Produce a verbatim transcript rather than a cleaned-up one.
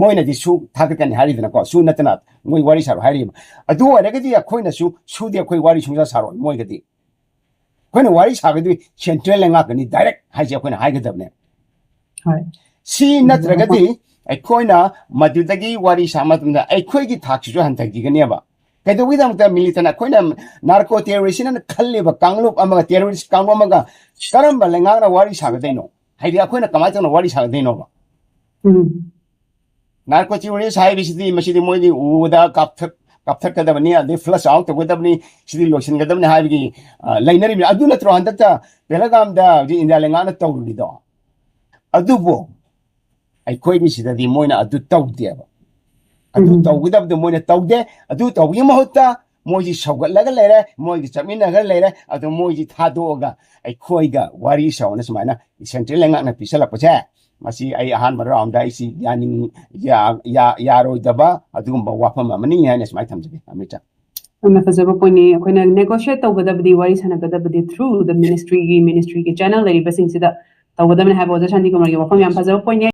ꯃꯣꯏꯅꯗꯤ ꯁꯨ ꯊꯥꯒꯠꯀꯅꯤ ꯍꯥꯏꯔꯤꯗꯅꯀꯣ, ꯁꯨ ꯅꯠꯇꯅ ꯃꯣꯏ ꯋꯥꯔꯤ ꯁꯥꯔꯣꯏ ꯍꯥꯏꯔꯤꯕ꯫ ꯑꯗꯨ ꯑꯣꯏꯔꯒꯗꯤ ꯑꯩꯈꯣꯏꯅꯁꯨ ꯁꯨꯗꯤ ꯑꯩꯈꯣꯏ ꯋꯥꯔꯤ ꯁꯨꯡꯁꯥ ꯁꯥꯔꯣꯏ ꯃꯣꯏꯒꯗꯤ꯫ ꯑꯩꯈꯣꯏꯅ ꯋꯥꯔꯤ ꯁꯥꯒꯗꯣꯏ ꯁꯦꯟꯇ꯭ꯔꯦꯜ ꯂꯩꯉꯥꯛꯀꯅꯤ ꯗꯥꯏꯔꯦꯛ ꯍꯥꯏꯁꯦ ꯑꯩꯈꯣꯏꯅ ꯍꯥꯏꯒꯗꯕꯅꯦ꯫ ꯍꯣꯏ꯫ ꯁꯤ ꯅꯠꯇ꯭ꯔꯒꯗꯤ ꯑꯩꯈꯣꯏꯅ ꯃꯗꯨꯗꯒꯤ ꯋꯥꯔꯤ ꯁꯥꯕ ꯃꯇꯝꯗ ꯑꯩꯈꯣꯏꯒꯤ ꯊꯥꯛꯁꯤꯁꯨ ꯍꯟꯊꯈꯤꯒꯅꯦꯕ꯫ ꯀꯩꯗꯧꯕꯒꯤꯗꯃꯛꯇ ꯃꯤꯂꯤꯇꯦꯟ ꯑꯩꯈꯣꯏꯅ ꯅꯥꯔꯀꯣ ꯇꯦꯔꯣꯔꯤꯁꯅ ꯈꯜꯂꯤꯕ ꯀꯥꯡꯂꯨꯞ ꯑꯃꯒ ꯇꯦꯔꯣꯔꯤꯁ ꯀꯥꯡꯂꯨꯞ ꯑꯃꯒ ꯀꯔꯝꯕ ꯂꯩꯉꯥꯛꯅ ꯋꯥꯔꯤ ꯁꯥꯒꯗꯣꯏꯅꯣ? ꯍꯥꯏꯗꯤ ꯑꯩꯈꯣꯏꯅ ꯀꯃꯥꯏꯅ ꯇꯧꯅ ꯋꯥꯔꯤ ꯁꯥꯒꯗꯣꯏꯅꯣꯕ? ꯎꯝ꯫ ꯅꯥꯔꯀꯣ ꯇꯦꯔꯣꯔꯤꯁ ꯍꯥꯏꯕꯁꯤꯗꯤ ꯃꯁꯤꯗꯤ ꯃꯣꯏꯗꯤ ꯎꯕꯗ ꯀꯥꯞꯊꯠ ꯀꯥꯞꯊꯠꯀꯗꯕꯅꯤ, ꯑꯗꯩ ꯐ꯭ꯂꯁ ꯑꯥꯎꯠ ꯇꯧꯒꯗꯕꯅꯤ, ꯁꯤꯗꯤ ꯂꯣꯏꯁꯤꯟꯒꯗꯕꯅꯤ ꯍꯥꯏꯕꯒꯤ ꯑ, ꯂꯩꯅꯔꯤꯕꯅꯤ꯫ ꯑꯗꯨ ꯅꯠꯇ꯭ꯔꯣ ꯍꯟꯗꯛꯇ ꯄꯦꯍꯜꯒꯥꯝꯗ ꯍꯧꯖꯤꯛ ꯏꯟꯗꯤꯌꯥ ꯂꯩꯉꯥꯛꯅ ꯇꯧꯔꯤꯗꯣ? ꯑꯗꯨꯕꯨ ꯑꯩꯈꯣꯏꯒꯤ ꯁꯤꯗꯗꯤ ꯃꯣꯏꯅ ꯑꯗꯨ ꯇꯧꯗꯦꯕ꯫ ꯑꯗꯨ ꯎꯝ꯫ ꯇꯧꯒꯗꯕꯗꯣ ꯃꯣꯏꯅ ꯇꯧꯗꯦ꯫ ꯑꯗꯨ ꯇꯧꯕꯒꯤ ꯃꯍꯨꯠꯇ ꯃꯣꯏꯁꯤ ꯁꯧꯒꯠꯂꯒ ꯂꯩꯔꯦ, ꯃꯣꯏꯒꯤ ꯆꯠꯃꯤꯟꯅꯒ ꯂꯩꯔꯦ꯫ ꯑꯗꯣ ꯃꯣꯏꯁꯤ ꯊꯥꯗꯣꯛꯑꯒ ꯑꯩꯈꯣꯏꯒ ꯋꯥꯔꯤ ꯁꯥꯎꯅ ꯁꯨꯃꯥꯏꯅ ꯁꯦꯟꯇ꯭ꯔꯦꯜ ꯂꯩꯉꯥꯛꯅ ꯄꯤꯁꯜꯂꯛꯄꯁꯦ, ꯃꯁꯤ ꯑꯩ ꯑꯍꯥꯟꯕ ꯔꯥꯎꯟꯗ ꯑꯩꯁꯤ ꯌꯥꯅꯤꯡ ꯌꯥ- ꯌꯥ- ꯌꯥꯔꯣꯏꯗꯕ ꯑꯗꯨꯒꯨꯝꯕ ꯋꯥꯐꯝ ꯑꯃꯅꯤ ꯍꯥꯏꯅ ꯁꯨꯃꯥꯏꯅ ꯊꯝꯖꯒꯦ, ꯑꯃꯤꯇꯥ꯫ ꯌꯥꯝꯅ ꯐꯖꯕ ꯄꯣꯏꯟꯠꯅꯤ꯫ ꯑꯩꯈꯣꯏꯅ ꯅꯦꯒꯣꯁꯤꯌꯦꯠ ꯇꯧꯒꯗꯕꯗꯤ, ꯋꯥꯔꯤ ꯁꯥꯟꯅꯒꯗꯕꯗꯤ ꯊ꯭ꯔꯨ ꯗ ꯃꯤꯅꯤꯁꯇ꯭ꯔꯤꯒꯤ ꯃꯤꯅꯤꯁꯇ꯭ꯔꯤꯒꯤ ꯆꯦꯅꯦꯜ ꯂꯩꯔꯤꯕꯁꯤꯡꯁꯤꯗ ꯇꯧꯒꯗꯕꯅꯤ ꯍꯥꯏꯕ ꯑꯣꯖꯥ ꯁꯥꯟꯇꯤꯀꯨꯃꯥꯔꯒꯤ ꯋꯥꯐꯝ ꯌꯥꯝ ꯐꯖꯕ ꯄꯣꯏꯟꯠꯅꯤ꯫